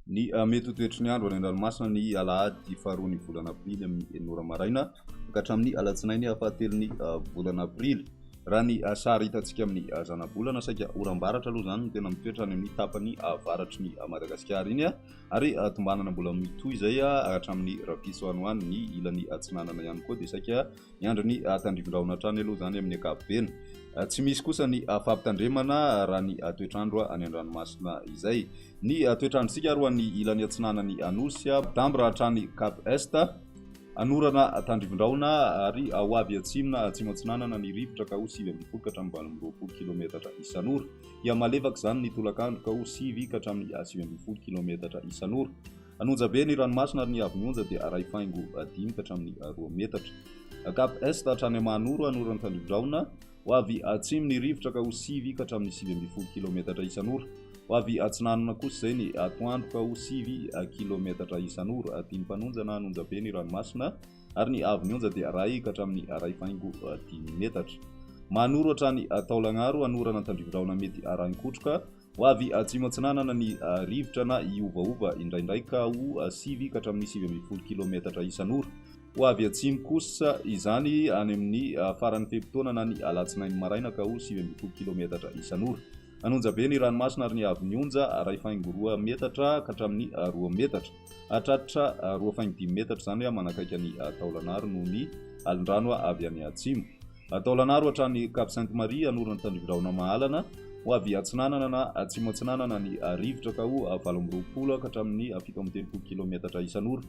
Ny mety ho toetry ny andro any an-dranomasina ny alahady faharoa ny volana aprily amin'ny enina ora maraina ka hatramin'ny alatsinainy fahatelon'ny volana aprily. Raha ny sary hitantsika amin'ny zanabolana, saika oram-baratra aloha izany no tena mitoetra any amin'ny tapany avaratry ny Madagasikara iny ary tombanana mbola mitohy izay hatramin'ny rahampitso any ho any. Ny ilany atsinanana ihany koa dia saika Miandry ny tandrivindrahona hatrany aloha izany amin'ny ankapobeny. Tsy misy kosa ny fampitandremana raha ny toetr'andro any an-dranomasina izay. Ny toetr'androntsika ary ho an'ny ilany atsinanan'ny Nosy, Dambra hatrany Cap Est, anorana tandrivindrahona ary ho avy atsimo na atsimo atsinanana ny rivotra ka ho 19 ka hatramin'ny 28 kilometatra isan'ora. Hihamalefaka izany ny tolakandro ka ho 9 ka hatramin'ny 19 kilometatra isan'ora. An'onja be ny ranomasina ary ny haavon'ny onja dia iray faingo dimy ka hatramin'ny roa metatra. Cap Est hatrany Mahanoro, Anorana Tandrivodraona, ho avy atsimo ny rivotra ka ho sivy ka hatramin'ny 19 kilometatra isan'ora. Ho avy atsinanana kosa izay ny atoandro ka ho sivy kilometatra isan'ora. Dimy mpanonja na an'onja be ny ranomasina ary ny haavon'ny onja dia iray ka hatramin'ny iray faingo dimy metatra. Mahanoro hatrany Taolagnaro, Anorana Tandrivodraona mety arahin-kotroka. Ho avy atsimo atsinanana ny rivotra na hiovaova indraindray ka ho sivy ka hatramin'ny 19 kilometatra isan'ora. Ho avy atsimo kosa izany any amin'ny faran'ny fe-potoana na ny alatsinainy maraina ka ho 19 kilometatra isan'ora. Hanonja be ny ranomasina ary ny haavon'ny onja iray faingo roa metatra ka hatramin'ny roa metatra. Hahatratra roa faingo dimy metatra izany manakaiky an'i Taolagnaro noho ny alin-drano avy any atsimo. Taolagnaro hatrany Cap Sainte Marie, Anorana Tandrivindrahona Mahalana, ho avy atsinanana na atsimo atsinanana ny rivotra ka ho 28 ka hatramin'ny 37 kilometatra isan'ora.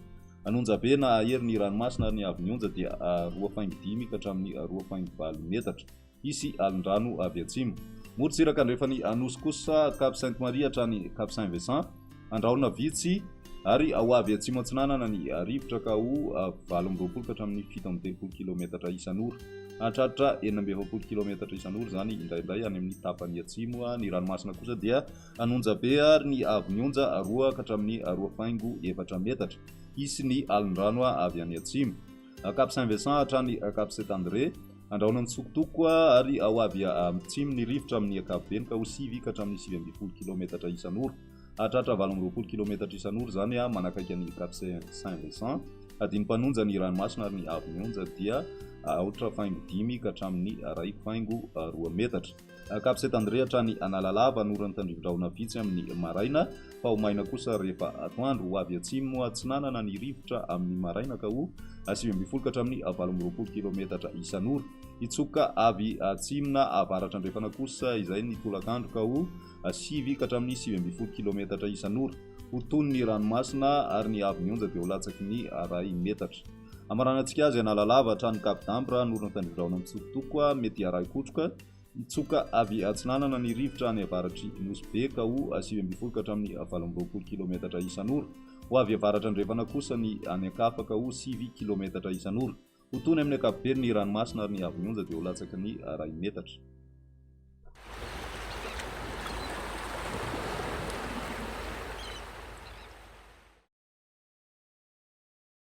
An'Onjabe na ahery ny ranomasina ary ny haavon'ny onja dia roa faingo dimy ka hatramin'ny roa faingo valo metatra. Hisy alin-drano avy atsimo. Morontsiraka andrefan'i Anosy kosa, Cap Sainte Marie hatrany Cap Saint Vincent, Andrahona vitsy ary ho avy atsimo atsinanana ny rivotra ka ho 28 ka hatramin'ny 37 kilometatra isan'ora. Hahatratra 46 kilometatra isan'ora izany indraindray any amin'ny tapany atsimo. Ny ranomasina kosa dia hanonja be ary ny haavon'ny onja roa ka hatramin'ny roa faingo efatra metatra. Hisy ny alin-drano avy any atsimo. Cap Saint Vincent hatrany Cap Saint André. Andrahona mitsokotoko ary ho avy atsimo ny rivotra amin'ny ankapobeny ka ho sivy ka hatramin'ny 19 kilometatra isan'ora. Hahatratra 28 kilometatra isan'ora izany manakaiky an'i Cap Saint Vincent. Hadino mpanonja ny ranomasina ary ny haavon'ny onja dia aotra faingo dimy ka hatramin'ny iray faingo roa metatra. Cap Saint André hatrany Analalava, anorana tandrivindrahona vitsy amin'ny maraina fa ho maina kosa rehefa atoandro. Ho avy atsimo atsinanana ny rivotra amin'ny maraina ka ho 19 ka hatramin'ny 28 kilometatra isan'ora. Hitsoka avy atsimo na avaratra andrefana kosa izay ny tolakandro ka ho sivy ka hatramin'ny 19 kilometatra isan'ora. Ho tony ny ranomasina ary ny haavon'ny onja dia ho latsaky ny iray metatra. Hamaranantsika azy Analalava hatrany Cap d'Ambre, anorina tandrivindrahona mitsokotoko, mety harahi-kotroka. Hitsoka avy atsinanana ny rivotra any avaratr'i Nosy Be ka ho 19 ka hatramin'ny 28 kilometatra isan'ora. Ho avy avaratra andrefana kosa ny any ankafa ka ho sivy kilometatra isan'ora. Ho tony amin'ny ankapobeny ny ranomasina ary ny haavon'ny onja dia ho latsaky ny iray metatra.